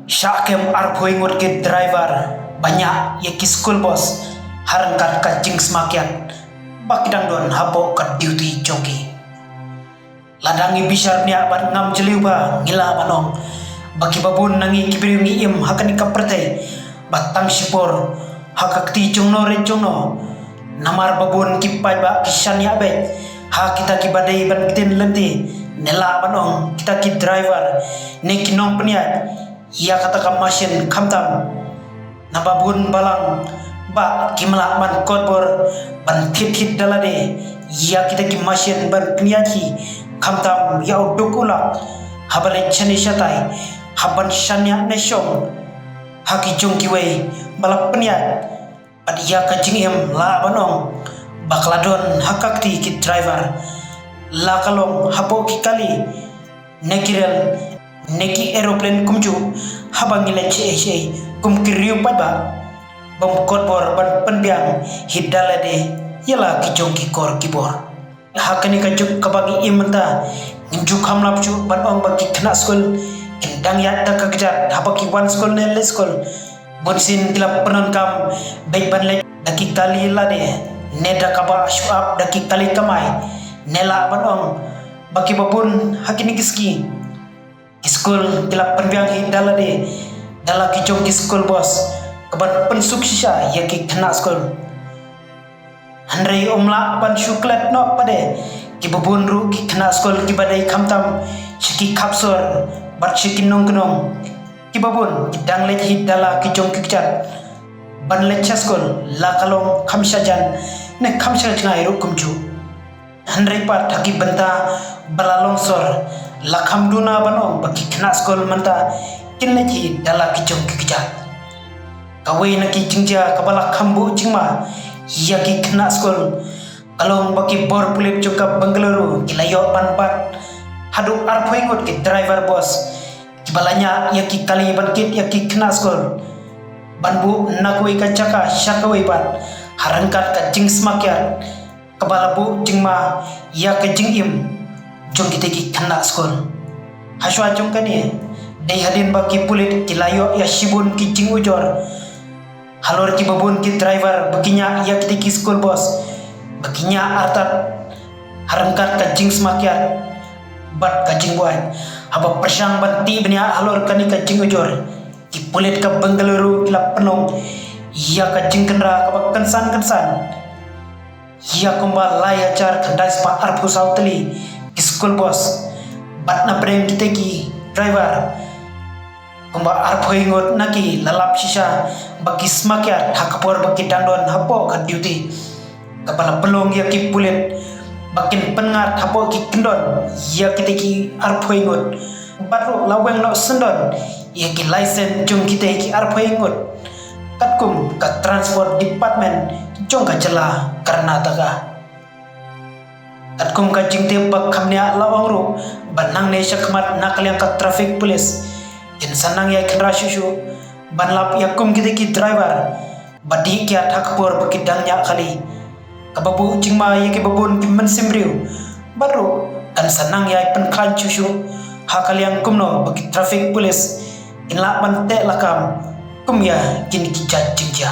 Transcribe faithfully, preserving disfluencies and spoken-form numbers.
Shah kem arphew ngut ki driver ba ñiah ïa ki school bus ha ryngkat ka jingsma kiad ba ki dang don hapoh ka duty jong ki. Lada ngi bishar bniah bad ngam jylliew bha, ngi lah ban ong ba kiba bun na ngi ki briew ngi im ha kane ka pyrthei ba tang shipor ha ka kti jongno re jongno. Namar ba bun ki paidbah ki shaniah beit ha kita kiba dei ban ktien lynti, ne lah ban ong kita ki driver ne ki nongpynïaid ïa kata ka mashin, khamtam naba bun balang ba kim lah ban kot bor ban thied thied da lade ïa kita ki mashin ban pynïaid hi, khamtam ïa u duk u lak haba leit shane shatai, hap ban shaniah ne shong ha ki jong kiwei ba la pynïaid. Bad ïa ka jingim lah ban ong ba ka la don ha ka kti ki driver, la ka long hapoh ki kali ne ki rel ne ki aeroplane kumjuh, haba ngi leit shaei shaei kum ki riew paidbah, bym kot bor ban pynbiang hi da lade ïa la ki jong ki kor ki bor. Ha kane ka juk kaba ngi im mynta, ngim ju kham lap shuh ban ong ba ki khynnah skul kin dang ïaid da ka kjat haba ki wan skul ne leit skul. Bunsien ki la pyndonkam beit ban leit da ki kali lade ne da kaba shu ap da ki kali kamai, ne lah ban ong ba kiba bun ha kine ki sngi ki skul ki la pynbiang hi da lade da la ki jong ki school bus kaban pynsuk shisha ïa ki khynnah skul. Hynrei ym lah ban shu klet noh pat de, kiba bun ruh ki khynnah skul kiba dei khamtam sha ki khap sor bad sha ki nongkynnoh, kiba bun ki dang leit hi da la ki jong ki kjat ban leit sha skul, la ka long kham sha jan ne kham sha jngai ruh kumjuh. Hynrei pat ha ki bynta ba la long sor, la kham duna ban ong ba ki khynnah skul mynta kin leit hi da la ki jong ki kjat. Kawei na ki jingjia kaba la kham buh jingma ïa ki khynnah skul ka long ba ki bor pulit jong ka Bengaluru ki la ïoh ban bat haduh arphew ngut ki driver bus kiba la ñiah ïa ki kali ban kit ïa ki khynnah skul ban buh na kawei ka jaka sha kawei pat ha ryngkat ka jingsma kiad kaba la buh jingma ïa ka jingim jong kita ki khynnah skul. Hashwa jong kane, dei hadien ba ki pulit ki la ïoh ïa shibun ki jingujor halor kiba bun ki driver ba ki ñiah ïa kita ki school bus, ba ki ñiah artat ha ryngkat ka jingsma kiad bad ka jingbuaid. Haba pyrshang ban tih bniah halor kane ka jingujor, ki pulit ka Bengaluru ki la pynlong ïa ka jingkynra kaba kynsan kynsan ïa kumba lai hajar khyndai spah arphew saw tylli ki school bus, bad na pdeng kita ki driver kumba arphew ngut na ki la lap shisha ba ki sma kiad ha ka por ba ki dang don hapoh ka duty, kaba la pynlong ïa ki pulit ba kin pynngat hapoh ki kyndon ïa kita ki arphew ngut. Bad ruh la weng noh syndon ïa ki license jong kita ki arphew ngut katkum ka Transport Department jong ka jylla Karnataka. Katkum ka jingtip ba kham bniah, la ong ruh ba nangne shakhmat na ka liang ka traffic police kin sa nang ïai kynra shuh shuh ban lap ïa kum kita ki driver ba dih kiad ha ka por ba ki dang ñiah kali, kaba buh jingma ïa kiba bun ki mynsiem briew. Bad ruh kan sa nang ïai pynkhlaiñ shuh shuh ha ka liang kumno ba ki traffic police kin lah ban teh lakam kum ïa kine ki jait jingjia.